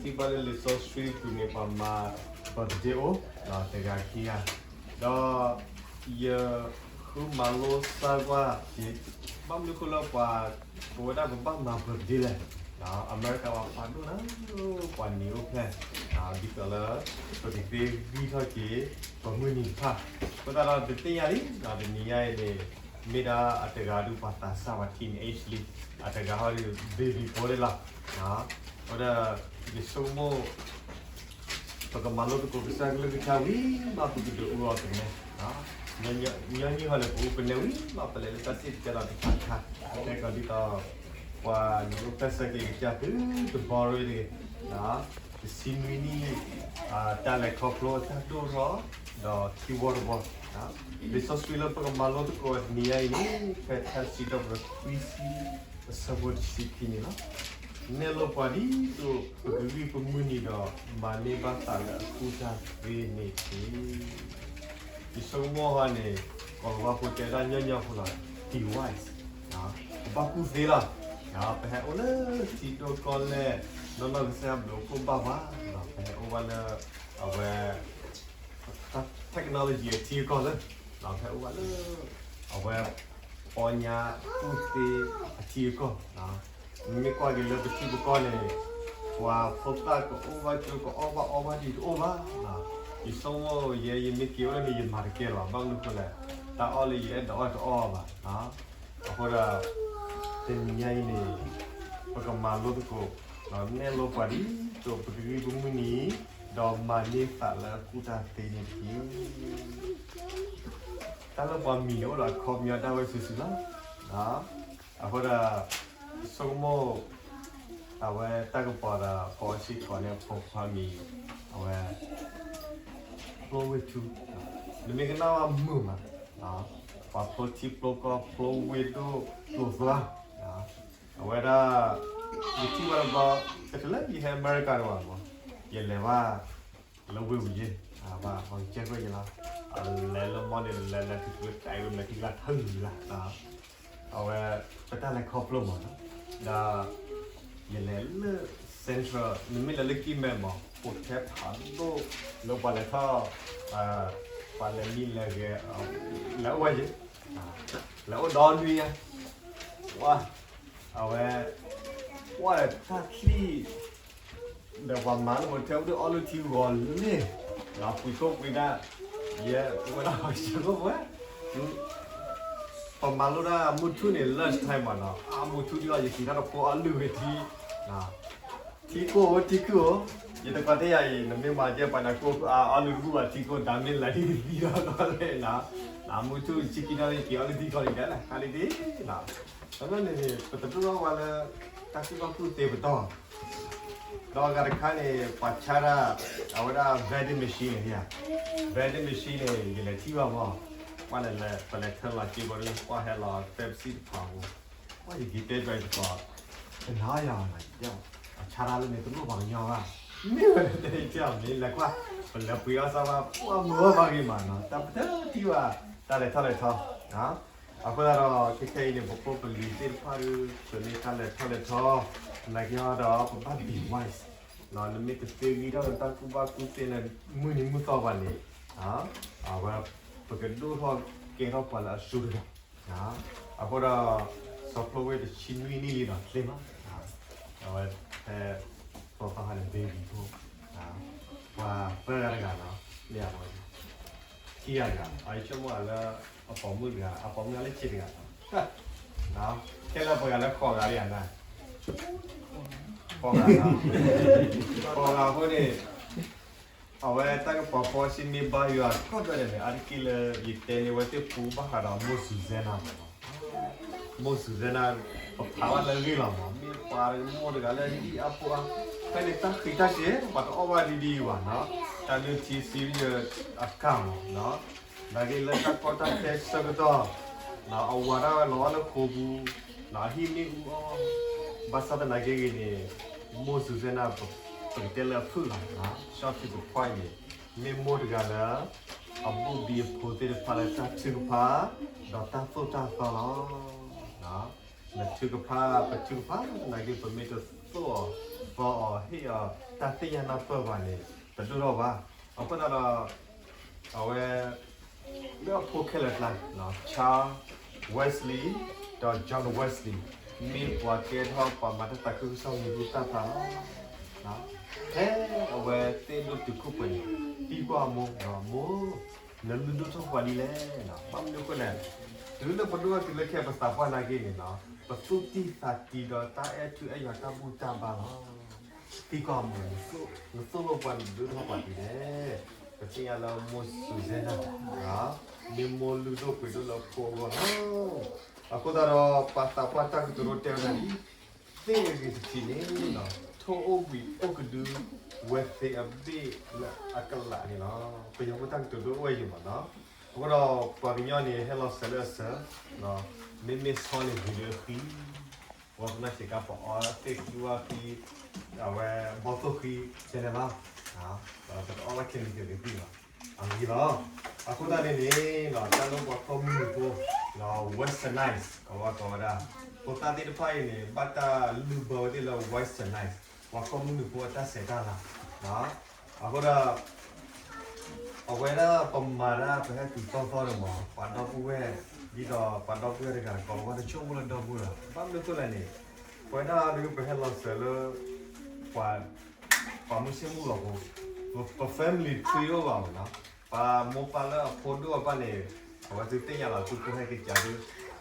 ထံၣ်ဘၣ်လၢလံာ်စီဆှံပူၤန့ၣ် ပှၤမၤ birthday အိၣ် တဂၤခံဂၤ, ဒီး ယဃုမၤလိစၢ်ကွၢ်က့ၤ ဘၣ်မနုၤဃိလၢပှၤ ပဝဲဒၣ်ပဘၣ်မၤ birthday လဲၣ်. အမဲရကၤပှၤဖးဒိၣ်နၤ ပှၤနံၤအိၣ်ဖျဲၣ် ဒ်သိးလၢ ပကသ့ဂံၢ်ထီၣ်က့ၤ ပမုၢ်နံၤတဖၣ်, အဃိသတးဒီး ပသ့ၣ်ညါလံ တနံၤညါအံၤန့ၣ် မ့ၢ်ဒၣ်အတဂၤဒုးပှၤသးစၢ်ပှၤ teenage လံ, အတဂၤဟီဒုး baby ဖိလံလီၤ. အဃိဒီး ယဆိကမိၣ် ပကမၤလိသကိးကစၢ်ကလုၢ်ကထါဝံၤမး ပကဒုးအူအီၤကနဲ, ညီနုၢ်ဟီန့ၣ် ပအူကနဲဝံၤမး ပလဲၤလၢတၢ်စံၣ်တဲၤတဲလီၤတခါခါ, တဲကီးဒ်သိး ပှၤနံၤအိၣ်ဖျဲၣ်ဆၢက့ၤကစၢ်သုတဘီရ့တဂ့ၤ, တဆံနွံနံၣ် တၢ်လဲၤခီဖျိတၢ်ဒိၣ်ထီၣ် ဒီးခံဝီတဝီ, လံာ်စီဆှံလၢပကမၤလိသကိးတနံၤညါအံၤန့ၣ် ဖဲထါစံးထီၣ်ပတြၢၤခွံဆံ အဆၢဖိတဆံခံန့ၣ်လီၤ. နဲၣ်လိပှၤဒ်သိး ပကဂံၢ်ပမုၢ်နံၤဒီး မၤန့ၢ်ဘၣ်သးလၢအကူၣ်တၢ်သ့န့ၣ်တက့ၢ်. ယဆိကမိၣ်ဟီန့ၣ် ကီၢ်ကဝါဖိတဲဒၣ်ညီညီဖိလီၤ device, ပဘၣ်ကူၣ်သ့လီၤ. ပဟဲအိၣ်လၢထံဒိၣ်ကီၢ်လဲၢ် နီၢ်နီၢ်ကစၢ်ဘျုးအိၣ်ဘၣ်ပှၤ, ပဟဲအိၣ်ဘၣ်လၢ အဝဲ technology အထံအကီၢ်လၢ ပဟဲအိၣ်ဘၣ်လၢ အဝဲ ပီညါကူၣ်သ့အထံအကီၢ်, မ့ၢ်ကွၢ်က့ၤလၢပထံပကီၢ်န့ၣ် ပှၤဖိသၣ်ကအိၣ်ဘၣ်ကၠိ ကအီၣ်ဘၣ်အီဘၣ်ဒံးတအိၣ်ဘၣ်, ယဆိကမိၣ်ယဲ ယမ့ၢ်က့ၤအိၣ်လၢန့ၣ် ယမၤတကဲလၢၤဘၣ်, ဘၣ်မနုၤဃိလဲၣ် တၢ်အီၣ်လၢယအဲၣ်ဒိးအီၣ်တအီၣ်ဘၣ်, အဃိဒီး တနံၤညါအံၤန့ၣ် ပကမၤလိသကိး နဲၣ်လိပှၤဒ်သိးပကဂံၢ်ပမုၢ်နံၤ ဒီးမၤန့ၢ်သးလၢအကူၣ်တၢ်သ့န့ၣ်တက့ၢ်. တၢ်လၢပှၤမံၤန့ၣ်အိၣ်ဒီးအခီပညီဒၣ်ဝဲစုာ်စုာ်လီၤ. အဃိဒီး ဆိကမိၣ် အဝဲတၢ်ကပီၤဒီးဖီအီၣ်ဆံၣ်ခီန့ၣ် အဖိခွါမံၤ အဝဲ ဖျိဝ့ၢ်ထူ, နမ့ၢ်ကနၣ်ဝဲမုာ်မး, ပှၤဖျိထံဖျိကီၢ် ဖျိဝ့ၢ်ဒိၣ် ဖျိသၣ်, အဝဲဒၣ် ယထံၣ်ဘၣ်တဘျီ တချုးလၢယဟဲအမဲရကၤတဝဲမး ယလဲၤဘၣ် လၢဝ့ၢ်ပူၤယ့ၢ်, ဘၣ်ပှၤကစဲးကွဲးယလီၤ, အလဲၤလၢမီန့ၣ် လဲၤလဲၤထံကျိတၢ်အံၤ မဲာ်ထံကျါထၢၣ်လၢ်လၢ်, အဝဲ ပတၢ်လဲၤခီဖျိမးနီၤ, ဒီး ယလဲၤလၢ Central နမ့ၢ်လဲၤလၢကံၢ်မဲမး hotel ဖးဒိၣ် လၢပှၤလဲၤထီၣ် ပှၤလဲၤမံလဲၤဂဲၤ လဲၤအိၣ်ဝဲယ့ၢ်, လဲၤအိၣ်ဒီနွံညါ, ဝါ အဝဲ ဝါဒီးတၢ်ချံၣ် ဒီးပှၤမၤလၢ hotel အိၣ်ဒီးအီၣ်လုၢ်ထံဂီၤလ့ၢ်, ဒီးပှ့ၤခိၣ်ပှ့ၤဒၣ်, ယဲ ဝဲဒၣ်ပှၤစၢၤခိၣ်ဝဲ, ပမၤလိတၢ်မုၢ်ထူၣ်န့ၣ် lunch time မးနီၤ, အမုၢ်ထူၣ်ဒ်အီၤ ယက့ၤတၢ်တဖိအီၣ်လုၢ်ဝဲထံ, ထံခိၣ်ဧိၤ ထံခုၣ်ဧိၤ, ယတခွါတဲယၤအံၤ နမ့ၢ်မၤကဲပှၤနၤခိၣ်အါ အီၣ်လုၢ်တဘူၣ်ဘၣ်ထံခိၣ် ဒၣ်မ့ၢ်လဲၤဒ်တသံဒီးကီၢ်လဲၣ်နီၤ, မုၢ်ထူၣ်ဆံခံနီၤ ယက့ၤအီၣ်လုၢ်ထံကီၢ်န့ၣ်ဒၣ်လဲၣ် ခါဒ်ဒ်နီၤ, အဃိန့ၣ် ပတဒိၣ်ထီၣ်ဝဲလၢ တၢ်ကူၣ်ဘၣ်ကူၣ်သ့ပတီၢ် ဒီးအဂၤတခါန့ၣ် ပှၤဆါတၢ် အဝဲဒၣ် vending machine န့ၣ်, vending machine န့ၣ် ယလဲၤထံၣ်ဘၣ်မး, ပှၤလဲၤလဲၤ ပလဲၤထၢလီၤစ့ၢ်ကီးဒီး ပှၤဟဲလီၤ Pepsi တဖၣ်အဃိ, ပှၤယက့ၤတဲဘၣ်ယသကိး, တနာ်ယၤဘၣ်နီၤ, ပှၤဆါတၢ်လၢန့ၣ် တလိၣ်ပှၤကညီဘၣ်, မ့ၢ်ဝဲတဲအီၤမ့ၢ်လဲၤကွၢ်, ပလဲၤပှ့ၤအီၣ်စၢ်ဘၣ် ပှၤမုာ်အီၣ်ဘၣ်ဂ့ၤမးနီၤ, တၢ်ပတထံၣ်ဘၣ် တၢ်လဲၤထီၣ်လဲၤထီ အဃိသတးဒီး ခဲခဲအံၤန့ၣ် ပဖိပလံၤသ့ၣ်တဖၣ်ဒီး ပမ့ၢ်တၢ်လဲၤထီၣ်လဲၤထီ, နာ်က့ဟီဒီး ပဘၣ် device, နမ့ၢ်တသ့ဂံၢ်ထီၣ်နတၢ်ကူၣ်ဘၣ်ကူၣ်သ့လၢ မုၢ်နံၤမုၢ်သီဘၣ်န့ၣ်, အဝဲ ပကဒိၣ်ထီၣ်ကဲထီၣ်ပှၤလၢအစိတဂၤ, အဃိဒီး စီၤဖျိဝ့ၢ်တဆံနွံနံၣ်လံနီၤ ချ့မး, အဝဲ ဖဲ သီသီဟါန့ၣ် baby ဖိ, ပှၤသၢဂၤတဂၤနီၤ, မ့ၢ်အဝဲ ခံဂၤတဂၤ, အဆိကမိၣ်လၢ အပိာ်မုၣ်တဂၤ အပိာ်မုၣ်အလၢဆံတဂၤ, ခဲလၢပှၤဂၤလၢဃိးဂၤလံဧါနၤ, ဃိးဂၤ, ဃိးဂၤအဃိန့ၣ် အဝဲတၢ်ကပီၤဖီစံမ့ၢ်ဘါယွၤ ကီၢ်ဒွဲၣ်န့ၣ်န့ၣ် အါတက့ၢ်လၢယတဲန့ၢ်ဝဲသ့ၣ်ပူဘၣ်ဃးဒီးမိၢ်စူၤစဲနၤမးနီၤ, မိၢ်စူၤစဲနၤ ပဖးဘၣ်လၢအဂ့ၢ်လီၤမး မ့ၢ်ပှၤမိၢ်တဂၤလၢအဒံၣ်အါဖိအါ, ဖဲန့ၣ်တၢ်ဃံးတၢ်စဲၤ ပှၤတအီၣ်ဘၣ်ဒ်ဒ်အံၤဘၣ်နီၤ, တၢ်လုၢ်ထံဆံးအကၢ်မးနီၤ, နာ်က့လၢတၢ်ကီတၢ်ခဲဆၢကတီၢ် အဝၤတၢ်လီၤအီၣ်လၢဃိာ်ပူၤ အဟံၣ်မ့ၣ်အူအီၣ်, ဘၣ်ဆၣ်သနာ်က့ဂ့ၤန့ၣ် မိၢ်စူၤစဲနၤ ပကတဲလၢအဖုၣ်လီၤ, ရှီၣ်ထံပခွါအံၤန့ၣ် မ့ၢ်မိၢ်တဂၤလၢ အဘူးဘံအဖိသ့ၣ်တဖၣ်လၢတၢ်ထုကဖၣ် ဒီးတၢ်သိၣ်တၢ်သီလီၤ. နထုကဖၣ် ပထုကဖၣ် သနာ်က့ ပမ့ၢ်တ သိၣ်အီၤ, ပၢအီၤ, ဟ့ၣ်အီၤတၢ်သ့ၣ်ညါနၢ်ပၢၢ်ဘၣ်န့ၣ် တဒိၣ်ထီၣ်ဘၣ်. အဃိသတးဒီး အဝဲ လၢအဖိခဲလၢာ်အကျါ Charles Wesley ဒီး John Wesley မ့ၢ်ပှၤကဲထီၣ်ပှၤမၤတၢ်သးခုကစီၣ်မံၤဟူသၣ်ဖျါလီၤ. ဖဲအဝဲသ့ၣ်ဒိၣ်တုာ်ခိၣ်ပှဲၤန့ၣ် သံကွၢ်အမိၢ်, မိၢ်, နလုၢ်ဒိၣ်ထီၣ်ပှၤဒ်လဲၣ်. ဘၣ်မနုၤအဃိလဲၣ်, တုၤလၢပဒိၣ်ထီၣ်တုၤလၢခဲအံၤ ပသးပှၢ်နာ်က့န့ၣ် ပသူၣ်ကံၢ်သးကံၤဒီးတၢ်အဲၣ်ထူအဲၣ်ယွၤတၢ်ဘူၣ်တၢ်ဘါလီၤ. သံကွၢ်အမိၢ်, နသိၣ်လိပှၤ နလုၢ်ဒိၣ်ထီၣ်ပှၤဒ်လဲၣ်. ပသ့ၣ်ညါလၢမိၢ်စူၤစဲနၤ မ့ၢ်မိၢ်လုၢ်ဒိၣ်ပှ့ၤဒိၣ်လၢအဖိအဂီၢ်လီၤ. အဃိသတးဒီး ပှၤသးပှၢ်တၢ်ကတိၤဒိတဲဝဲဒၣ်ဒ်အံၤ, သ့ၣ်အဂ့ၤတထံးန့ၣ် ထိၣ်အိၣ်ဘှံးအိၣ်ကဒုဝဲသ့အဘ့ၣ်လၢအကလးန့ၣ်လီၤ. ပယီၤဖိတၢ်ကတိၤဒိအိၣ်ဝဲယံၤမးနီၤ. အဃိဒီးပှၤကညီန့ၣ် ဟဲလီၤစၢၤလၢအစၢၤ, မ့မ့ၢ်ဆီန့ၣ်ဂ့ၤလၢအဃံ, ပှၤကညီစံးကါပအီသ့ၣ်ဃံဝါဃံ, အဝဲဘီၣ်သိၣ်ဃံ, ကဲန့ၣ်လီၤ. ပတအီလၢ chemical ကသံၣ်ဘၣ်, အဂ့ၤလီၤ. အဃိသတးန့ၣ်န့ၣ် တၢ်လၢပှၤကီၢ်မုၢ်နုာ်ဖိ Westernized ကိးဝဲကိးဝဲဒၣ်, ဖိသၣ်သ့ၣ်တဖၣ်အံၤန့ၣ် ဘၣ်တၢ်လုၢ်ဘၢဝဲသ့ၣ်လၢ Westernized ပှၤကီၢ်မုၢ်နုာ်ဖိအတၢ်ဆဲးတၢ်လၤ. အဃိဒီး အဝဲဒၣ်ပမၤတၢ်ပဟဲတုၤသီသီန့ၣ်မး ပှၤဒီပုၢ်ဝဲၢ်, ဒ်သိးပှၤဒီပုၢ်ဝဲၢ်တဂၤကိးလီၤဝဲတဆိကမိၣ်လၢဒီပုၢ်ဝဲၢ်, ဘၣ်မနုၤအဃိလဲၣ်န့ၣ်, ပဝဲဒၣ်ဒ်ပဟဲလီၤစၢၤလၢ ပှၤ ပှၤမုၢ်ဆ့ၣ်မုၢ်ဂီၤဖိ, ပ family tree အိၣ်ဘၣ်မးနီၤ, ပမိၢ်ပၢ်လၢအဖိဒိၣ်အပၢ်န့ၣ်, အဝဲသ့ၣ်သ့ၣ်ညါလီၤသူၣ်ကိၢ်ဟဲက့ၤကးဒု,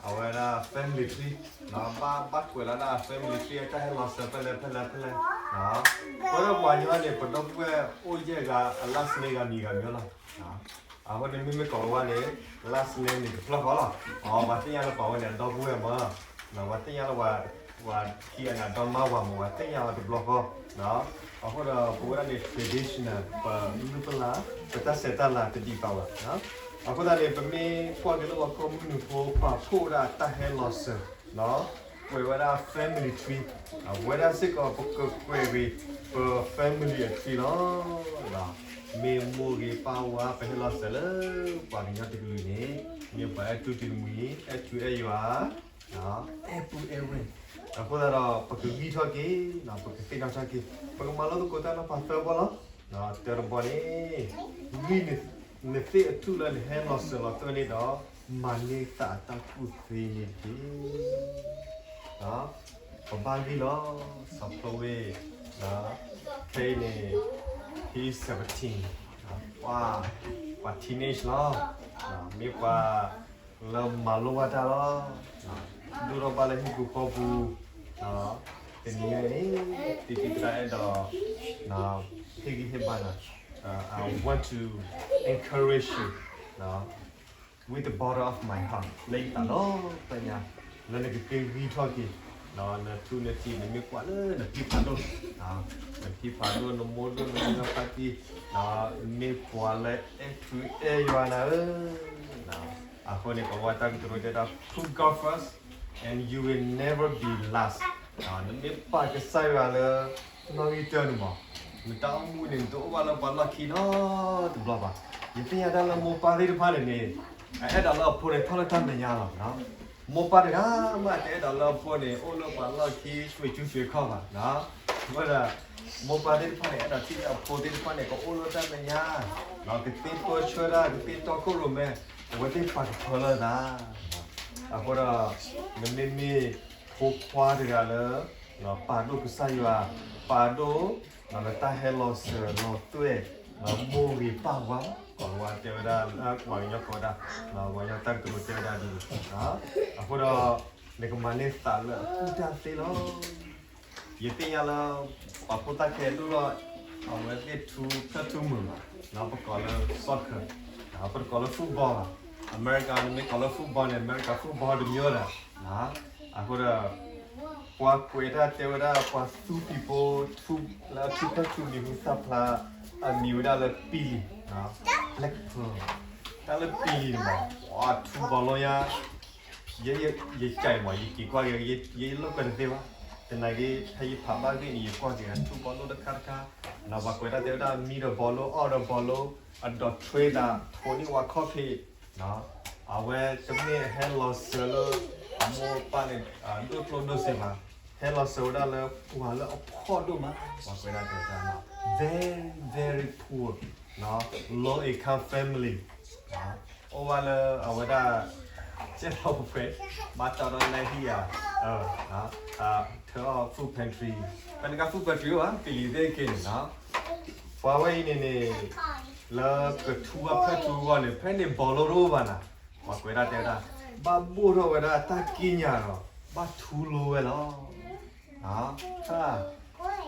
အဝဲဒၣ် family tree ဘၣ်ကွဲးလီၤဒၣ် family tree အတၢ်ဟဲလီၤစၢၤဖဲလဲၣ်ဖဲလဲၣ်ဖဲလဲၣ်, ပဝဲဒၣ်ပှၤကညီန့ၣ် ပဒီပုၢ်ဝဲၢ်အိၣ်ယဲၢ်ဂၤ အ last name ဂၤမံၤဂၤမံၤလီၤ. အဃိန့ၣ်မ့မ့ၢ်ကိးလီၤဝဲန့ၣ် last name န့ၣ်တဖျၢၣ်ဃီလီၤ. ပှၤသ့ၣ်ညါလၢပှၤဝဲန့ၣ်အဒီပုၢ်ဝဲၢ်မး, ပှၤသ့ၣ်ညါလၢ ပှၤခံဂၤန့ၣ်အဒီမါဝၤမး ပှၤသ့ၣ်ညါအီၤတဘျီဃီ, အဃိဒီးပဝဲဒၣ်န့ၣ် traditional ပလုၢ်ပလၢ် ပတၢ်ဆဲးတၢ်လၤတဒ်သိးဘၣ်. အဃိသတးန့ၣ် ပမ့ၢ်ကွၢ်က့ၤလၢပှၤကီၢ်မုၢ်နုာ်ဖိပာ်ဖှိၣ်ဝဲဒၣ်တၢ်ဟဲလီၤစၢၤ, ကွဲးဝဲဒၣ် family tree, ပဝဲဒၣ်စ့ၢ်ကီးပကကွဲးက့ၤ ပ family tree လီၤ. မ့ၢ်မိၢ်ဂ့ၤပၢ်ဝါ ပဟဲလီၤစၢၤလၢပှၤကညီတကလုာ်န့ၣ် မ့ၢ်ပှၤအဲၣ်တူၢ်တံၤတမှံၤ, အဲၣ်ထူအဲၣ်ယွၤ, အဲၣ်ပုၢ်အဲၣ်ဝဲၢ်, အဃိသတးဒီး ပကဂံၢ်ထီၣ်က့ၤ, ပကသ့ၣ်နီၣ်ထီၣ်က့ၤ, ပကမၤလိသကိးတၢ်နီၤဖးသၢဘီလီၤ. တၢတဘီန့ၣ်, ဂံၢ်နသ့ၣ်အထူၣ်လၢနဟဲလီၤစၢၤလီၤသွဲၣ်န့ၣ်ဒီး မၤန့ၢ်သးအတၢ်ကူၣ်သ့န့ၣ်တက့ၢ်. ပဘၣ်ဂံၢ်လီၤ, စီၤဖျိဝ့ၢ်, ခဲအံၤန့ၣ် he's seventeen, ပှၤ ပှၤ teenage လီၤ, မ့ၢ်ပှၤလၢမၤလိဘၣ်တၢ်လီၤ, ဒိၣ်ထီၣ်ဘၣ်လၢဟံၣ်ပူၤဃီပူၤ, တနံၤအံၤန့ၣ် တံၤသကိးအဲၣ်ဒိး ဟ့ၣ်ဂံၢ်ဟ့ၣ်ဘါနၤ, I want to encourage you with the bottom of my heart လၢယသးဒီဖျၢၣ်ညါ, လၢနကက့ၤဂံၢ်ထီၣ်က့ၤ, နထူနထံး နမ့ၢ်ကွၢ်လၢနဖံဖးဒိၣ်, နဖံဖးဒိၣ် နမိၢ်ဒိၣ် နမိၢ်ဖါတံၢ်, မ့ၢ်ပှၤလၢအဲၣ်ထူအဲၣ်ယွၤနၤဧၢ, အဃိန့ၣ် ပဝဲတၢ်ကတိၤတဲဒၣ် put God first and you will never be last. နမ့ၢ်ပာ်ကစၢ်ယွၤလၢနီၣ်ဂံၢ်တၢန့ၣ်မး, နတၢ်အိၣ်မူန့ၣ် နတအိၣ်ဘၣ်လၢပှၤလီၢ်ခံနီတဘျီဘၣ်. ယသ့ၣ်ညါတၢ်လၢမိၢ်ပၢ်သ့ၣ်တဖၣ်န့ၣ်န့ၣ်, အအဲၣ်ဒိးလၢအဖိန့ၣ်ထီၣ်လၢတၢ်မဲာ်ညါလီၤ. မိၢ်ပၢ်တဂၤမး တအဲၣ်ဒိးလၢအဖိန့ၣ် အိၣ်လၢပှၤလီၢ်ခံ ရွှေ့ကျူးရွှေ့ခီၣ်ဘၣ်. အဃိဒီး မိၢ်ပၢ်သ့ၣ်တဖၣ်န့ၣ် အဲၣ်ဒိးထံၣ်လၢအဖိသ့ၣ်တဖၣ်န့ၣ် ကအိၣ်လၢတၢ်မဲာ်ညါ, ကသ့ပၢဆှၢတၢ် ကသ့တီခိၣ်ရိၣ်မဲ, အဝဲသ့ၣ်ပာ်ကဖၢလၢသး. အဃိဒီး နမ့မ့ၢ်ဖိခွါတဂၤလၢ ပာ်ဒိၣ်ကစၢ်ယွၤ, ပာ်ဒိၣ် နတၢ်ဟဲလီၤစၢၤလီၤသွဲၣ်, မိၢ်ဂ့ၤပၢ်ဝါ, ကိးဝဲတဲဝဲဒၣ်, ပှၤကညီကိးဝဲဒၣ်, ပှၤကညီတၢ်ကတိၤတဲဝဲဒၣ်ဒ်န့ၣ်. အဃိဒီး နကမၤန့ၢ်သးလၢအကူၣ်တၢ်သ့လီၤ. ယသ့ၣ်ညါလၢ ပှၤဖိသၣ်ခဲအံၤဒိၣ်ထီၣ်, အဝဲသ့ၣ်ထူဖျၢၣ်ထူမုၢ်ဘၣ်, ပကိးလၢ soccer, ပတကိးလၢ football ဘၣ်. အမဲရကၤ နမ့ၢ်ကိးလၢ football န့ၣ် အမဲရကၤ football တမံၤဒၣ်. အဃိဒီး ပှၤကွဲးတၢ်တဲဝဲဒၣ် ပှၤသူဖံးဖိ လၢအထူဖျၢၣ်ထူမံၤဟူသၣ်ဖျါ အမံၤဝဲဒၣ်လၢ Pele, Black Pearl, တၢ်လၢ Pele န့ၣ်မး, ပှၤထူဘီလိညါ, ယ ယကဲမး ယက့ၤကွၢ်က့ၤ, ယလိာ်ကွဲတသ့ဘၣ်. သနာ်က့ ဖဲယဖးဘၣ်ဂ့ၢ်န့ၣ် ယကွၢ်က့ၤအထူဘီလိတခါတခါ, ပှၤကွဲးတၢ်တဲဝဲဒၣ် မံဒီးဘီလိ အီၣ်ဒီးဘီလိ, အဒိးထွဲသး ထိးန့ၢ်ဝဲခီၣ်ဖံး, အဝဲတမ့ၢ်ဟဲလီၤစၢၤလၢ အမိၢ်ပၢ်န့ၣ် ဒိၣ်ကျိၣ်ဒိၣ်စ့ဘၣ်. ဟဲလီၤစၢၤဝဲဒၣ်လၢပှၤလၢအဖှီၣ်ဒိၣ်မး, ပှၤကွဲးဒၣ်တဲဝဲဒၣ် very very poor, low income family, အိၣ်ဝဲလၢအဝဲဒၣ် ကဲလီၤပှဲၤ ဘၣ်တီထီၣ်လၢဟံၣ်ဧါ, ထၢအီၣ် food pantry, ဖဲန့ၣ်က food pantry အိၣ်ဧါ ပံၤလံၤသ့ၣ်က့န့ၣ်နီၤ, ပှၤဝဲအံၤန့ၣ်န့ၣ် လၢကထူဝဲဖဲထူဂီၢ်န့ၣ် ဖဲန့ၣ်ဘီလိတအိၣ်ဘၣ်နၤ, ပှၤကွဲးဒၣ်တဲဝဲဒၣ် ဘၣ်ဘိၣ်ထီၣ်ဝဲဒၣ်တၢ်ကံးညာ်ဒီး ဘၣ်ထူလိဝဲလီၤ.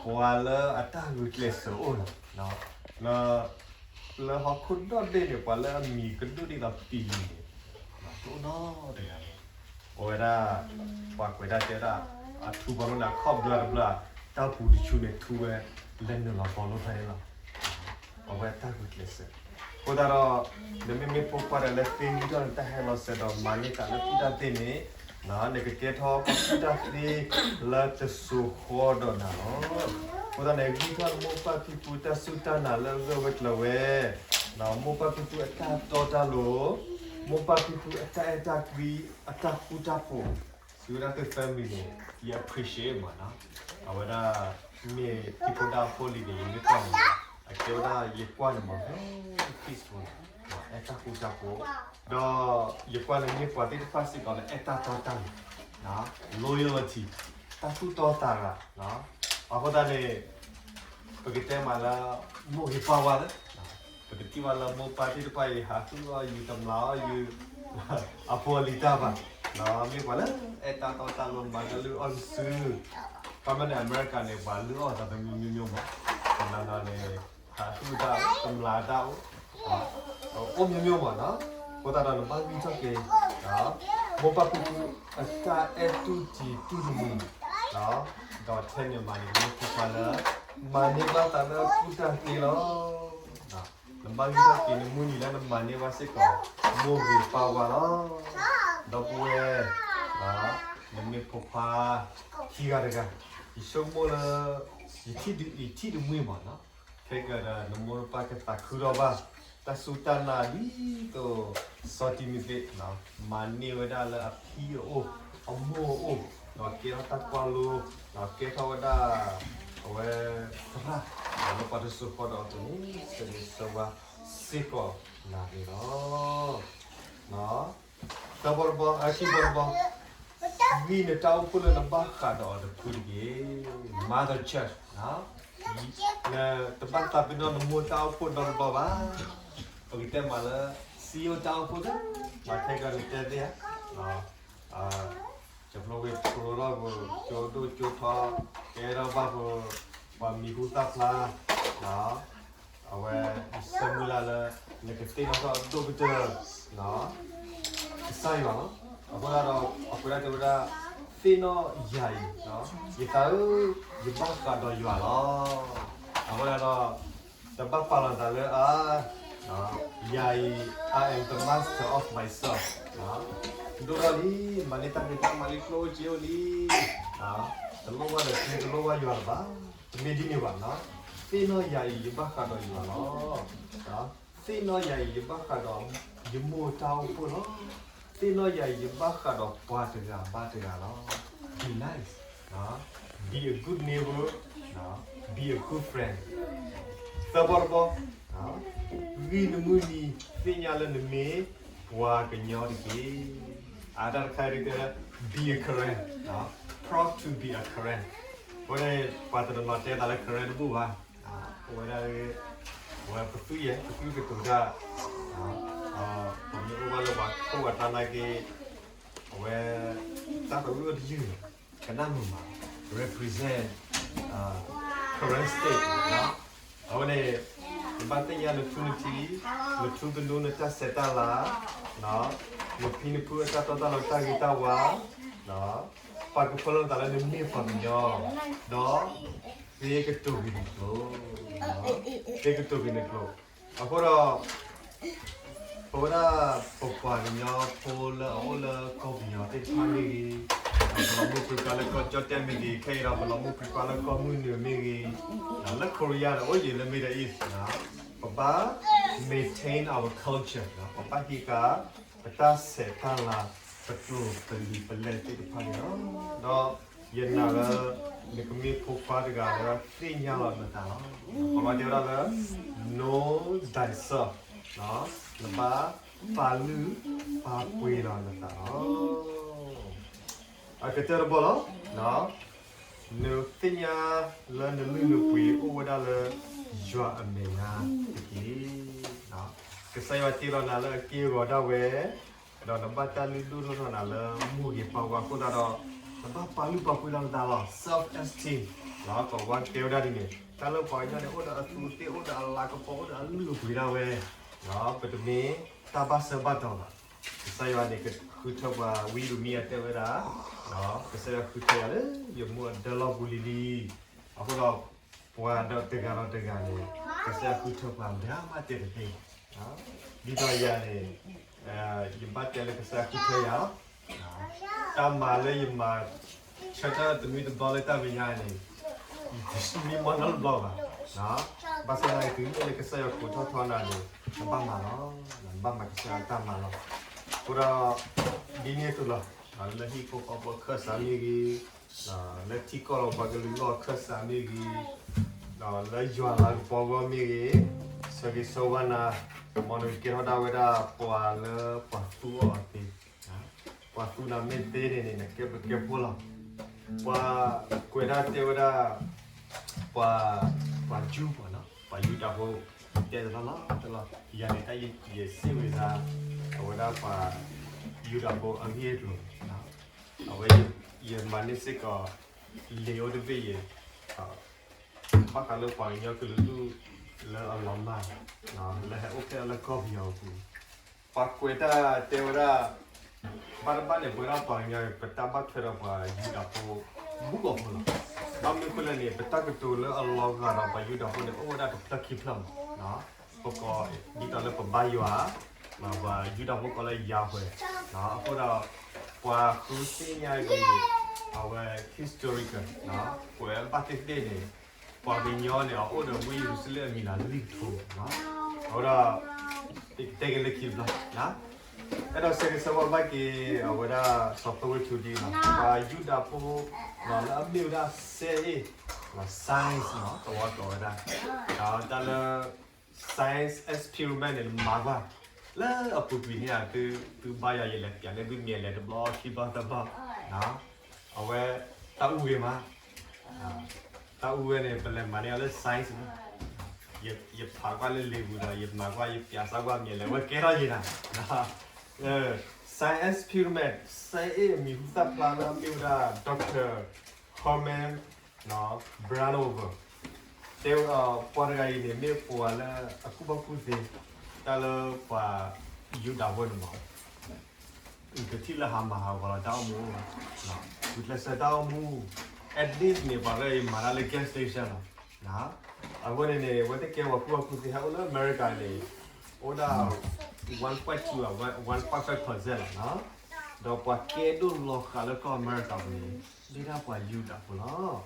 ပှၤလၢအတၢ်ဂုာ်ကျဲးစၢးအိၣ်လီၤ, လၢဟီၣ်ခိၣ်ဒီဘ့ၣ်န့ၣ် ပှၤလၢအမံၤကဒိၣ်ဒ်သိးပံၤလံၤန့ၣ် တအိၣ်နီတဂၤလီၤ. အဝဲဒၣ် ပှၤကွဲးဒၣ်တဲဒၣ် အထူဘီလိန့ၣ် အခီၣ်ဘျၢတဘျၢ တၢ်ပူၤတဆူန့ၣ် ထူဝဲလၢနုာ်လီၤဘီလိဖဲန့ၣ်လီၤ. အဝဲတၢ်ဂုာ်ကျဲးစၢး, အဃိသတးဒီး နမ့မ့ၢ်ဖိခွါဒီးလၢသ့ဂံၢ်ထီၣ်နတၢ်ဟဲလီၤစၢၤဒီးမၤန့ၢ်သးလၢကူၣ်တၢ်သ့န့ၣ် နကကဲထီၣ်ကူၣ်တၢ်သ့လၢတစိၤဃီဒီးနၤလီၤ. အဃိသတးန့ၣ် ဂံၢ်ထီၣ်မိၢ်ပၢ်ဖံဖုတၢ်စူၢ်တၢ်နာ်လၢအဂၢၢ်ဝဲကျၢၤဝဲ, မိၢ်ပၢ်ဖံဖုအတၢ်တီတၢ်လိၤ, မိၢ်ပၢ်ဖံဖုအတၢ်အဲၣ်တၢ်ကွံ အတၢ်ဃူတၢ်ဖိး, စံးဝဲဒၣ်သု family န့ၣ် ယ appreciate မးနီၤ, အဝဲဒၣ် မ့ၢ်ဖံဖိဒၣ်ဖိလံၤန့ၣ် ယမ့ၢ်ကွၢ်န့ၣ် အကဲဝဲဒၣ်ယကွၢ်န့ၣ်မး very peaceful န့ၣ် အဲၣ်တၢ်ဃူတၢ်ဖိး, ဒီးယကွၢ်န့ၣ်မ့ၢ်ပှၤသ့ၣ်တဖၣ်စ့ၢ်ကီးလၢအဲၣ်တၢ်တီတၢ်လိၤ, loyalty တၢ်သူၣ်တီသးဂၤ, အဃိသတးန့ၣ် ပကတဲမးလၢ မိၢ်ဂ့ၤပၢ်ဝါလၢ ပကထံၣ်ဘၣ်လၢမိၢ်ပၢ်သ့ၣ်တဖၣ်အံၤ ဟးဟုၣ်အီၣ်ယုာ် တမျးအီၣ်ယုာ် အဖိအလံၤတၢ်ဘၣ်, မ့ၢ်ပှၤလၢအဲၣ်တၢ်တီတၢ်လိၤ မၤတၢ်လုၢ်အီၣ်တစု, ခီမ့ၢ်န့ၣ် အမဲရကၤန့ၣ် ပှၤလုၢ်အီၣ်သးသမံမံၤမံၤမး, တနီၤနီၤန့ၣ် ဟးဟုၣ်တၢ် တမျးတၢ်အိၣ် အိၣ်မံၤမံၤမးနီၤ, အဃိသတးဒီးနဘၣ်ဂံၢ်ထီၣ်က့ၤ မိၢ်ပၢ်ဖံဖုအတၢ်အဲၣ်တူၢ်တံၢ်တူၢ်တမံၤ, ဒီးထဲန့ၣ်မးန့ၣ် နမ့ၢ်ဖိခွါလၢ မၤန့ၢ်ဘၣ်သးလၢကူၣ်တၢ်သ့လီၤ. နဘၣ်ဂံၢ်ထီၣ်က့ၤနမုၢ်နံၤလၢနမၤန့ၢ်ဘၣ်စ့ၢ်ကီး မိၢ်ဂ့ၤပၢ်ဝါလီၤ. ဒီပုၢ်ဝဲၢ် နမ့ၢ်ဖိခွါ ခံဂၤတဂၤ, ယဆိကမိၣ်လၢ ယထံၣ်တမှံမးနီၤ, ခဲကဒီးနမိၢ်နပၢ်ကသးခုထီၣ်ဘၣ် တၢ်စူၢ်တၢ်နာ်ဒ်သိး စီၤတံၤမသ့း မၤန့ၢ်ဝဲဒၣ်လၢအဖံအအိၣ် အမိၢ်အအိၣ်, ဒီးကဲထီၣ်တၢ်ကွၢ်လိ, ဒီးကဲထီၣ်ဝဲဒၣ် အဝဲ သရၣ် လၢပှၤတစိၤဃီဒီးအသိးန့ၣ် ဆၢဂ့ၤဆၢဝါစ့ၢ်ကီးနၤန့ၣ်လီၤ. သၢဘီတဘီ အခံဘီတဘီ, ဂံၢ်နတၢ်အိၣ်ဖှိၣ်လၢနဘၣ်ဃးဒီးအီၤတဖုတက့ၢ်. Mother church, နတဘၣ်သးပ့ၤနီၣ်နမိၢ်တၢ်အိၣ်ဖှိၣ်နီတဘျီဘၣ်. ပကတဲမးလၢ စံယိၣ်တၢ်အိၣ်ဖှိၣ်, မၤထဲကဒီးတဲသ့ဧါ, ကဖျိဝ့ၢ်ဖျိထီၣ်ပှၤ ကၠိဒိၣ်ကၠိထီ, ကဲထီၣ်ဘၣ်ပှၤ ပှၤမံၤဟူသၣ်ဖျါ, အဝဲ ယဆၢမုၢ်လၢ်လၢ နကသ့ၣ်နီၣ်ထီၣ်အဒိၣ်ကတၢၢ် ကစၢ်ယွၤလီၤ. အဃိသတးဒီး အဃိသတးတဲဝဲဒၣ် သ့ၣ်နီၣ်ယၤအံၤ, ယသးဧၢ, ယဘၣ်ဃးဒီးယွၤလီၤ. အဃိသတးဒီး တဘၣ်ပာ်လီၤသးလၢ အါ ယၤအံၤ I am the master of myself, ဒိၣ်ထီၣ်လံ, မၤန့ၢ်တၢ်ဖံးတၢ်မၤလံ ကျိၣ်အိၣ်စ့အိၣ်လံ, တလိၣ်ဘၣ်ဒီး တလိၣ်ဘၣ်ယွၤလၢၤဘၣ်. တမ့ၢ်ဒ်န့ၣ်ဘၣ်နီၤ, သ့ၣ်နီၣ်ယၤအံၤ ယဘၣ်ဃးဒီးယွၤလီၤ. သ့ၣ်နီၣ်ယၤအံၤ ယဘၣ်ဃးဒီး ယမိၢ်တၢ်အိၣ်ဖှိၣ်လီၤ. သ့ၣ်နီၣ်ယၤအံၤ ယဘၣ်ဃးဒီးပှၤတဂၤဘၣ်တဂၤလီၤ. Be nice, be a good neighbor, be a good friend. သၢဘီတဘီ, ဂံၢ်နမုၢ်နံၤ သ့ၣ်ညါလၢနမ့ၢ်ပှၤကညီတက့ၢ်. အတၢ်တခါအံၤတဲလၢ be a Karen, proud to be a Karen. အဃိန့ၣ် ပှၤတနီၤနီၤတဲသးလၢ Karen တဘူၣ်ဘၣ်. အဝဲဒၣ် အဝဲပသုးယဲၢ် ပသုးကတိၤတၢ်, ပမ့ၢ်အိၣ်ဘၣ်လၢပှၤခိၣ်ပှၤတၢ်နာ်က့ အဝဲ တၢ်သးဝံၣ်အိၣ်တယုၢ်န့ၣ် ကနၣ်မုာ်မး represent Karen State. အဝဲန့ၣ် နဘၣ်သ့ၣ်ညါနထူနထံ, နထူသနူ နတၢ်ဆဲးတၢ်လၤ, နဖံနဖုအတၢ်တီတၢ်လိၤ တၢ်ဂ့ၤတၢ်ဝါ, ပာ်ကဖၢလီၤနသးလၢနမ့ၢ်ပှၤကညီ, ဒီး သ့ကတိၤက့ၤနကျိာ်, သ့ကတိၤက့ၤနကျိာ်. အဃိဒီး ပဝဲဒၣ် ပပှၤကညီဖိလၢအအိၣ်လၢကီၢ်ပယီၤသ့ၣ်တဖၣ်မ့ၢ်ဂ့ၤ, ပလီၤမုၢ်ပြံပြါလၢကီၢ်ကၠီၣ်တဲၣ်မ့ၢ်ဂ့ၤ, ခဲအံၤဒီးပလီၤမုၢ်ပြံပြါလၢကီၢ်မုၢ်နုာ်မ့ၢ်ဂ့ၤ, လၢ Korea ဒီးအိၣ်ယံၤလၢ Middle East, ပဘၣ် maintain our culture, ပဘၣ်ဟံးဃာ် ပတၢ်ဆဲးတၢ်လၤ ပကျိာ်ပလံာ်ပလဲၢ်သ့ၣ်တဖၣ်န့ၣ်လီၤ. ဒီး ယနာ်လၢ နကမ့ၢ်ဖိခွါတဂၤလၢသ့ၣ်ညါလီၤနသးလီၤ. ပှၤဘၣ်တဲဝဲဒၣ်လၢ know thyself, နဘၣ်ပာ်လုၢ်ပာ်ပှ့ၤလီၤနသးလီၤ. အကတၢၢ်တဘီလီၤ. နသ့ၣ်ညါလၢနလုၢ်နပှ့ၤအိၣ်ဝဲဒၣ်လၢ ယွၤအမဲာ်ညါတက့ၢ်. ကစၢ်ယွၤတ့လီၤနၤလၢအက့ၢ်အဂီၤဒၣ်ဝဲ, ဒီးနဘၣ်တၢ်လုၢ်ဒိၣ်ထီၣ်ထီနၤလၢမိၢ်ဂ့ၤပၢ်ဝါအဃိသတးဒီး နဘၣ်ပာ်လုၢ်ပာ်ပှ့ၤလီၤနသးလီၤ. Self esteem လီၤ. ပဝဲကဲဝဲဒၣ်ဒ်န့ၣ် တၢ်လၢပှၤကညီန့ၣ် အိၣ်ဒီးအသူးသ့ၣ် အိၣ်ဒီးအလၤကပီၤ အိၣ်ဒီးအလုၢ်အပှ့ၤဒၣ်ဝဲ, ပတမ့ၢ်တၢ်ဘၣ်စၢၤဘၣ်တီၤဘၣ်. ကစၢ်ယွၤန့ၣ် ကဃုထၢပှၤဝံယံးရမံယၤတဲဝဲဒၣ်, ကစၢ်ယွၤဃုထၢယၤလၢယမိၢ်အဒၢလီၢ်ပူၤလံလံ. အဃိဒီး ပှၤဒီးတဂၤဒီးတဂၤန့ၣ် ကစၢ်ယွၤဃုထၢပှၤမၤမၤတဲာ်တသ့. ဒ်သိးယၤန့ၣ် ယဘၣ်တဲလၢကစၢ်ယွၤဃုထၢယၤလီၤ. တၢ်မၤလၢယမၤ ဆၢထၢၣ်တနွံတဘျီလၢတၢ်မဲာ်ညါန့ၣ် ယတမံမီၢ်နီတဘျီဘၣ်. ဘၣ်ဆၣ်သနာ်က့ တုၤမ့ၢ်လၢကစၢ်ယွၤကိးထီၣ်ထီနၤန့ၣ် နဘၣ်မၤလီၤ. နဘၣ်မၤကစၢ်ယွၤတၢ်မၤလီၤ. အဃိဒီး ဒ်န့ၣ်အသိးလီၤ. လၢဟံၣ်ဖိဃီဖိအခၢၣ်စးမ့ၢ်ဂ့ၤ, လၢထံကီၢ်ဒီးပှၤကလုာ်အဂီၢ်အခၢၣ်စးမ့ၢ်ဂ့ၤ, လၢယွၤလၤကပီၤအဂီၢ်မ့ၢ်ဂ့ၤ, ဆၢဂ့ၤဆၢဝါနၤ, မ်နကကဲထီၣ်ဒၣ်ဝဲဒၣ်ပှၤလၢပှၤသူအီၤသ့, ပှၤသူနၤမ့ၢ်သ့န့ၣ်န့ၣ် နကဲဘျုးကဲဖှိၣ်လီၤ. ပှၤကွဲးဒၣ်တဲဝဲဒၣ် ပှၤ ပှၤယူၢ်ပှၤနီၤ ပှၤယူဒၤဖိ တဲတလီၢ်လီၢ်တလီၢ် ယၤန့ၣ်တၢ်ယစ့ၣ်ဝံၤသး အဝဲဒၣ်ပှၤယူဒၤဖိအဂ့ၢ်အကျိၤ အဝဲ ယမၤန့ၢ်စ့ၢ်ကီး လံာ်အိၣ်တဘ့ၣ်ယဲ ဘၣ်ဃးလၢပှၤကညီကလုာ်ဒူၣ်လၢအလီၤမၢ် လၢဟဲအိၣ်ဖျဲၣ်လၢကီၢ်ပယီၤအပူၤ ပှၤကွဲးတၢ်တဲဝဲဒၣ် ဘၣ်တဘၣ်န့ၣ် ပဝဲဒၣ်ပှၤကညီ ပတၢ်ဘၣ်ထွဲဒီးပှၤယူဒၤဖိ ဘူးကီၢ်ဖိလီၤ. ဘၣ်မနုၤအဃိလဲၣ်န့ၣ် ပတၢ်ကတိၤလၢအလီၤဂာ်ဒီးပှၤယူဒၤဖိန့ၣ် အိၣ်ဝဲဒၣ်တဖျၢၣ်ခံဖျၢၣ်မး ပကိးဒ်သိးလၢပဘါယွၤ ပှၤယူဒၤဖိကိးလၢယၤဝဲ အဃိဒီး ပှၤဃုသ့ၣ်ညါက့ၤ အဝဲ historical ပှၤဘၣ်သ့ၣ်သ့ၣ်န့ၣ် ပှၤကညီန့ၣ် အအိၣ်ဒီးဝ့ၢ်ယရူၤၡလ့ၣ်အမံၤလၢလွံၢ်ကထိ အဃိဒီး ယကတဲက့ၤလၢခံတဘျီ အဲၣ်ဒိးဆၢဂ့ၤဆၢဝါဘၣ်က့ၤ အဝဲဒၣ်စီၤပဝ့ၢ်ထူဒံလီၤ. ပှၤယူဒၤဖိ လၢအမ့ၢ်ဝဲဒၣ် စဲအ့ၣ် science သဝီကိးဝဲဒၣ် တၢ်လၢ science experiment န့ၣ် မၤကွၢ် လၢအပူၤကွံာ်န့ၣ် သုဘါယွၤ ယလဲၤပျးန့ၢ်သုမဲာ်လဲၤတဘျီခံဘျီသၢဘျီ အဝဲ တၢ်အူဂ့ၤမး တၢ်အူဝဲန့ၣ် ပလဲၤမၤန့ၢ်အီၤလၢ science န့ၣ် ယဖးကွၢ်လၢလံာ်ပူၤဒီး ယမၤကွၢ် ယပျးစၢ်ကွၢ်မဲာ်လဲၤ ဝဲကဲထီၣ်ယဲနၤ science experiment စဲအ့ၣ်အမံၤဟူသၣ်ဖျါလၢအမ့ၢ်ဝဲဒၣ် Doctor Herman Brandhofer တဲဝဲ ပှၤတဂၤအံၤန့ၣ် မ့ၢ်ပှၤလၢအကူၣ်ဘၣ်ကူၣ်သ့ တၢ်လၢပှၤယူဒၤဖိန့ၣ်မး ကထံၣ်လၢဟးမၤဟးဂီၤလီၤတၢ်အိၣ်မူ ဂုာ်ကျဲးစၢးတၢ်အိၣ်မူ at least န့ၣ် ပှၤတဂၤအံၤမၤတၢ်လၢ gas station လီၤ. အဃိန့ၣ်န့ၣ် အဝဲသ့ၣ်ကဲပှၤကူၣ်ဘၣ်ကူၣ်သ့ ဟဲအိၣ်လၢအမဲရကၤန့ၣ် အိၣ်ဒၣ် one point two one point five percent လီၤ. ဒီးပှၤကဲဒိၣ်လီၤဃာ်လၢကီၢ်အမဲရကၤပူၤန့ၣ် မ့ၢ်ဒၣ်ပှၤယူဒၤဖိလီၤ.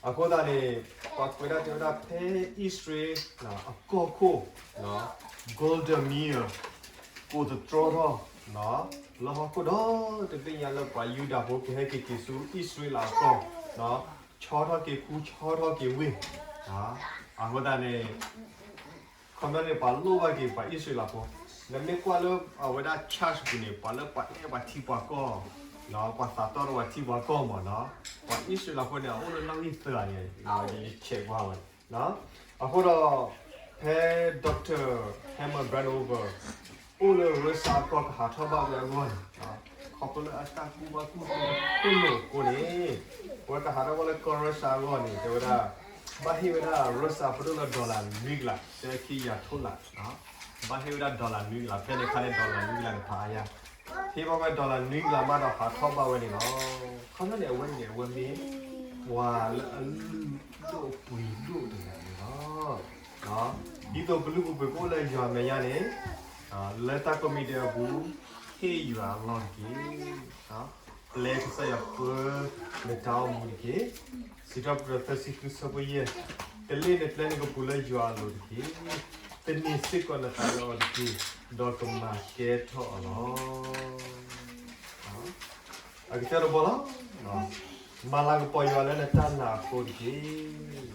အဃိသတးန့ၣ် ပှၤကွဲးဒၣ်တဲဝဲဒၣ်ဖဲအံၣ်စရ့လးအကီၢ်ခိၣ် Golda Meir ကိးသတြီထီၣ် လၢဟီၣ်ခိၣ်ဒီတဘ့ၣ်ညါလၢပှၤယူဒၤဖိကဟဲက့ၤက့ၤဆူအံၣ်စရ့လးအကီၢ် ဆီထီၣ်က့ၤခူ ဆီထီၣ်က့ၤဝ့ၢ် အဃိသတးန့ၣ် ခီပညီန့ၣ် ပှၤလိၣ်ဘၣ်က့ၤပှၤအံၣ်စရ့လးဖိ နမ့ၢ်ကွၢ်လၢအဝဲဒၣ် church ပူၤန့ၣ် ပှၤလၢပှၤအဲၣ်ပှၤထံပှၤကီၢ် ပှၤသးတီဒီးပှၤထံပှၤကီၢ်မးနီၤ ပှၤအံၣ်စရ့လးဖိန့ၣ် အအိၣ်လၢနီၣ်ဂံၢ်သၢဂၤန့ၣ် ယဆဲးကွၢ်ဝဲ အဃိဒီး ဖဲ Doctor Herman Brandhofer အိၣ်လၢရၢစၢအကီၢ်ကဟးထီၣ်ဘၣ်ဝဲအဂီၢ်န့ၣ် ခီဖျိလၢအတၢ်ကူၣ်ဘၣ်ကူၣ်သ့အဃိန့ၣ် အဝဲကဟးထီၣ်ဘၣ်လၢကီၢ်ရၢစၢအဂီၢ်န့ၣ် တဲဝဲဒၣ် ဘၣ်ဟ့ၣ်ဝဲဒၣ်ရၢစၢဖိဒိၣ်လၢ dollar နွံကလး သၢခံယၤထိၣ်လး ဘၣ်ဟ့ၣ်ဝဲဒၣ် dollar နွံကလး ဖဲန့ၣ်အခါန့ၣ် dollar နွံကလးန့ၣ်ဖးအါယၤ ဟ့ၣ်ဘၣ်ဝဲ dollar နွံကလးမးဒီးဟးထီၣ်ဘၣ်ဝဲန့ၣ်လီၤ. ခီဖျိန့ၣ် အဝဲန့ၣ် အဝဲမ့ၢ် ပှၤလၢအလုၢ်ဒိၣ်ပှ့ၤဒိၣ်တဂၤန့ၣ်လီၤ. ဒ်သိးပလုၢ်ပပှ့ၤကအိၣ်လၢယွၤမဲာ်ညါန့ၣ် လၢတၢ်ကိးမံၤဒဲးအပူၤ ဟ့ၣ်ယွၤအလီၢ်တက့ၢ်. ပျဲကစၢ်ယွၤပၢနတၢ်အိၣ်မူတက့ၢ်. စံးထီၣ်ပတြၢၤသၢဆံဃုဆၢဖိယဲၢ်, တလ့ၣ်နပျဲနကပူၤလၢယွၤအလိၤတက့ၢ်. သန့ၤစ့ၢ်ကီးနသးလၢအီၤတက့ၢ်, ဒီးကမၤကဲထီၣ်အီၤလီၤ. အကတၢၢ်တဘီလီၤ. မၤလၤကပီၤယွၤလၢနတၢ်နာ်အဃိတက့ၢ်.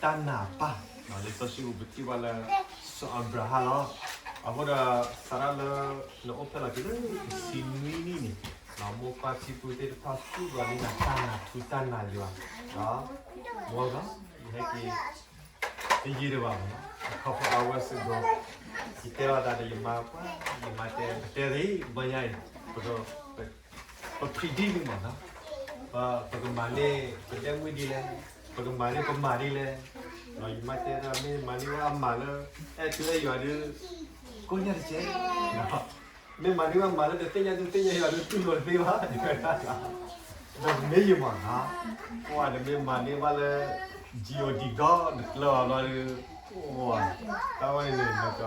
တၢ်နာ်ပၢ်, လံာ်စီဆှံပူၤပထံၣ်ဘၣ်လၢ စီၤအၤဘြၤဟၣ်လီၤ. အဃိဒီး စၤရၣ်လၢ နအိၣ်ဖျဲၣ်လီၤက့ၤလၢတဆံနွံနံၣ်န့ၣ်, မိၢ်ပၢ်ထံပုၢ်သ့ၣ်တဖၣ်သူၣ်လီၤန့ၢ်နၤတၢ်နာ်ထူတၢ်နာ်ယွၤ, မ်ဒီး ယဟဲက့ၤ တယံာ်ဒံးဘၣ်မး, ခီဖျိအဝဲစ့ၢ်ကီး ယတဲလီၤသးဒီးယမါပှၤ, ယမါတဲ ပတဲသ့ ဘၣ်ညါအံၤ ပ ပ predict န့ၣ်မးနီၤ, ပ ပကမၤန့ၢ် ပဒဲမုၢ်ဒ်လဲၣ်, ပကမၤန့ၢ်ပမၤဒ်လဲၣ်, ယမါတဲဒၣ် မ့ၢ်မၤန့ၢ်ဝဲအမၤလၢ အဲၣ်ထူအဲၣ်ယွၤဒီး ကိးညါတကဲး, မ့ၢ်မၤန့ၢ်ဝဲအမၤလၢတသ့ၣ်ညါထူသ့ၣ်ညါယွၤဒီး တူၢ်လိာ်တသ့ဘၣ်, ဒီးမ့ၢ်ယမၤနီၤ, ပှၤတမ့ၢ်မၤန့ၢ်ဘၣ်လၢ G O D ဒီတကျၢၤအဘျီဒီး တၢ်ဝဲန့ၣ် နက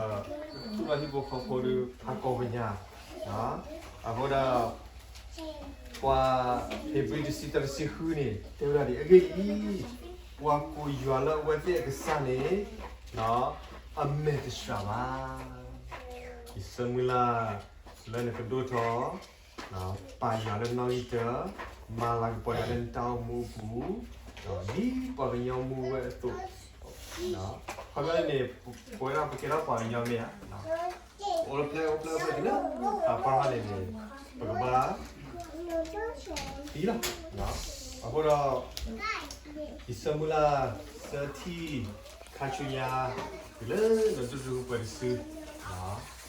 သူၣ်ထီၣ်ဟံၣ်ဖိဃီဖိဒီး ဖးကီၢ်ပညါ, အဃိဒီး ပှၤဟ့းဘြံၤတဆံတၢ တဆံဃုန့ၣ် တဲဝဲဒၣ်ဒ်အဂ့ၢ်ဒ်အံၤ, ပှၤကိးယွၤလၢအဝဲသ့ၣ်အကစၢ်န့ၣ် အမဲာ်တဆှးဘၣ်. ယဆၢမုၢ်လၢ်လၢနကဒိၣ်ထီၣ် ပာ်ယွၤလၢနီၣ်ဂံၢ်တၢ, မၤလၤကပီၤယွၤလၢနတၢ်အိၣ်မူအပူၤ, ဒ်ပှၤကညီမူဝဲအသိး, ခီဖျိန့ၣ် ပဝဲဒၣ်ပကဲထီၣ်ပှၤကညီမ့ၢ်ဧါ, အိၣ်ဖျဲၣ်အိၣ်ဖျဲၣ်အိၣ်ဖျဲၣ်တုၤလၢသးပှၢ်ထီၣ်န့ၣ်န့ၣ် ပကဘၣ်သံလီၤ. အဃိဒီး ယဆၢမုၢ်လၢ် ဆၢထံၣ် ခါဆူညါ တုၤလၢနဒိၣ်တုာ်ပှဲၤတစု,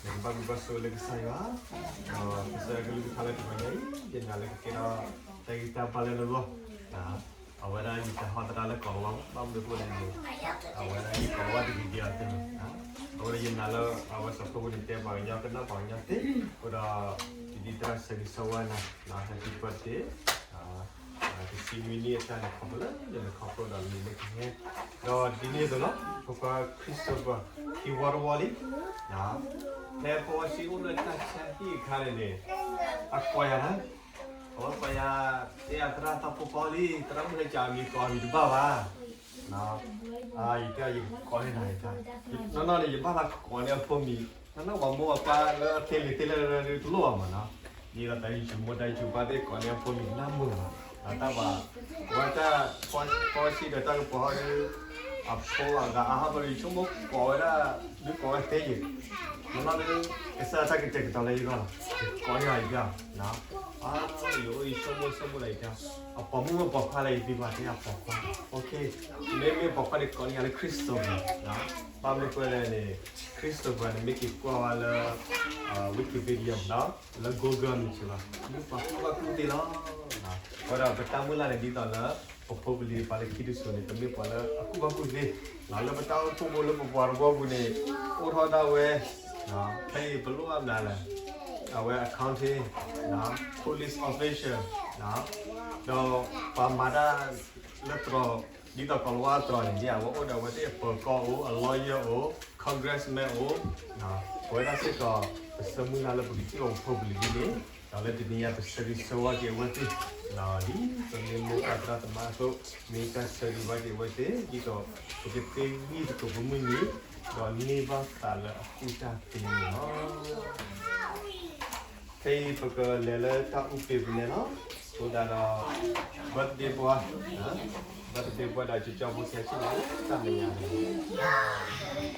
နကဘၣ်ဘျုးဘၣ်ဆိၣ်ဂ့ၤလၢကစၢ်ယွၤ, ဒီးကစၢ်ယွၤကလုၢ်ကထါလၢတဂီၤညါအံၤ ယနာ်လၢကကဲထီၣ်တၢ်ဂံၢ်တၢ်ဘါလၢနဂီၢ်, အဝဲဒၣ်ယတၢ်ဟီသရၣ်လၢကီးလီၤ, ဘၣ်မနုၤအဃိလဲၣ်န့ၣ် အဝဲဒၣ်ယကီးလီၤဝဲတဂ့ၤက့ၤအီၤသ့လီၤ. အဃိဒီးယနာ်လၢအဝဲစီၤဖိပူၤန့ၣ်တဲပှၤကညီကနၣ်ပှၤကညီသ့, အဃိဒီး ယဒ်သရၣ်ဆၢဂ့ၤဆၢဝါနၤ Happy birthday တဆံနွံနံၣ်အတၢ်န့ၣ် ခီဖျိလၢနခီဖျိဒီးလံာ်လၢကဟဲ, ဒီးဒ်န့ၣ်အသိးလီၤ ဖိခွါ Christopher ခံဝီတဝီလံ, ဖဲဖိဝီဆံအိၣ်လၢတၢ်ဆါဟံၣ်အခါန့ၣ်န့ၣ် အကိးယၤလၢ အဝဲကိးယၤ တဲယၤသရၣ်သးဖိဖီလံ သရၣ်မုၣ်ဟဲကၠးမံၤကိးမံၤတဘၣ်ဘၣ် ယတဲယကိးန့ၢ်နၤ, နီၢ်နီၢ်န့ၣ် ယဘၣ်သးကိးန့ၢ်အဖိမံၤ, နီၢ်နီၢ်ပှၤမိၢ်ပှၤပၢ်လၢအသ့လံာ်သ့လဲၢ်တလိၣ်ဘၣ်မးနီၤ, ဒ်သိးတၢ်ယူၤမိၢ်တၢ်ယူၤပၢ်သ့ၣ်ကိးန့ၢ်အဖိမံၤနၢ်မုာ်ဘၣ်, တၢ်ဘၣ်, အဝဲတၢ် ဖီဆံဒီးတၢ်ကပီၤဟီဒီး အဖိအဂၤအါဟီၣ်ဘၣ်ဒီး ယဆိကမိၣ်ကိးဝဲဒၣ် ဒုးကိးဝဲသ့ယံၤ, မ့ၢ်လီၤလၢ ကစၢ်တၢ်ကတဲာ်ကတီၤလၢယဂီၢ်လီၤ, ကိးန့ၢ်ယၤယၤ, ယအိၣ်ယဆိကမိၣ်ဆိကမိၣ်လၢယၤ, အပိာ်မုၣ်မ့ၢ်ပိာ်ခွါလၢယသံကွၢ်တဲအပိာ်ခွါ, မ့မ့ၢ်ပိာ်ခွါန့ၣ်ကိးန့ၢ်ယၤလၢ Christopher, ဘၣ်မနုၤဃိလဲၣ်န့ၣ် Christopher န့ၣ် မ့ၢ်က့ၤကွၢ်ဝဲလၢ Wikipedia လၢ Google န့ၣ်စ့ၢ်ကီး မ့ၢ်ပှၤကူၣ်ဘၣ်ကူၣ်သ့လီၤ. အဃိဒီးပတၢ်မုၢ်လၢ်န့ၣ် ဒ်သိးလၢ ပဖိပလံၤတဖၣ်လၢခံတစိၤန့ၣ် ပမ့ၢ်ပှၤလၢအကူၣ်ဘၣ်ကူၣ်သ့, လၢပတၢ်အိၣ်ဖှိၣ်ဖိလၢပပှၤတဝၢပူၤန့ၣ် အိၣ်ထီၣ်ဒၣ်ဝဲ, ဖဲအံၤပလိၣ်အမနုၤလဲၣ်, အဝဲ accounting, police officer, ဒီးပှၤမၤတၢ်လၢတြီၤ ဒ်သိးကိၤလၤဝါတြီၤန့ၣ် ဒ်အဝဲအိၣ်ဒီးအဝဲသ့ၣ်အပၢၤကီၢ်အိၣ်, အ lawyer အိၣ်, congressman အိၣ်, ပဝဲဒၣ်စ့ၢ်ကီး ပဆၢမုၢ်လၢ်လၢပကထံၣ်အီၤပဖိပလံၤဒ်န့ၣ်, ဒီးလၢတနံၤညါပဆၢဂ့ၤဆၢဝါက့ၤအဝဲသ့ၣ်, ဒ်သိးမ့ၢ်မိၢ်ပၢ်သရၣ်သမါအသိး, မ့ၢ်တၢ်ဆၢဂ့ၤဘၣ်က့ၤအဝဲသ့ၣ် ဒ်သိးပကသ့ဂံၢ်သကိးပမုၢ်နံၤ, ဒီးန့ၢ်ဘၣ်သးလၢအကူၣ်တၢ်သ့န့ၣ်လီၤ. ခဲအံၤပကလဲၤလၢတၢ်အူပ့ၤပူၤန့ၣ်လီၤ. အဃိသတးဒီး birthday boy, birthday boy ဒီးကၠီကၠီဖိဆဲးဆ့ၣ်နီၤလၢတၢ်မဲာ်ညါန့ၣ်